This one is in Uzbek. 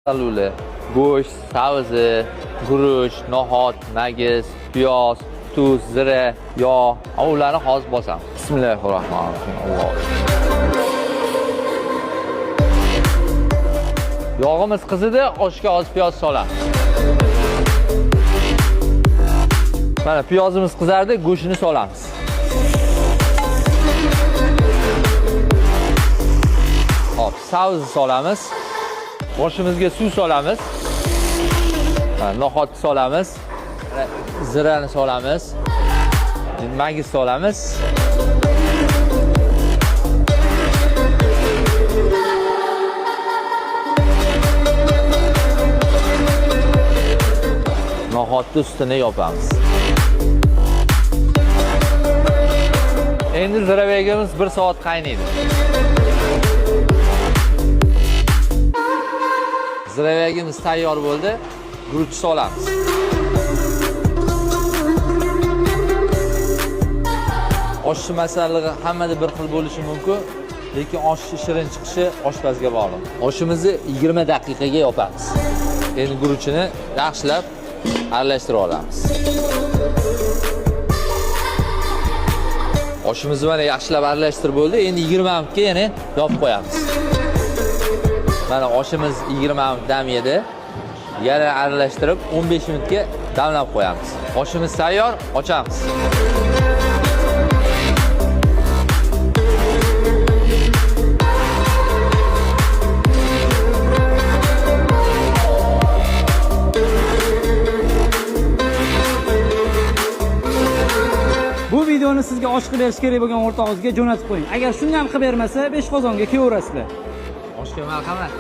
Aluli, go'sht, sabzi, guruch, no'xat, magiz, piyoz, tuz, zira, yog'. Ularni hozir bosamiz. Bismillahirrohmanirrohim. Alloh. Yog'imiz qizidi, oshga hozir piyoz solamiz. Mana piyozimiz qizardi, go'shtini solamiz. Hop, sabzi solamiz. Boshimizga suv solamiz. No'xatni solamiz. Zirani solamiz. Magiz solamiz. No'xatni ustini yopamiz. Endi ziravegimiz 1 soat qaynaydi. Ziravegimiz tayyor bo'ldi. Guruch solamiz. Oshni masallig'i hammada bir xil bo'lishi mumkin, lekin osh shirin chiqishi oshpazga bog'liq. Oshimizni 20 daqiqaga yopamiz. Endi guruchini yaxshilab aralashtirib olamiz. Oshimizni mana yaxshilab aralashtirib bo'ldi. Endi 20 minutga yana yopib qo'yamiz. Mana oshimiz 20 minut dam yedi. Yana aralashtirib 15 minutga damlab qo'yamiz. Oshimiz tayyor, ochamiz. Bu videoni sizga osh qilib berish kerak bo'lgan o'rtog'ingizga jo'natib qo'ying. Agar shundan ham qilib bermasa, 5 qozonga kelaverasizlar. Oshga marhamat.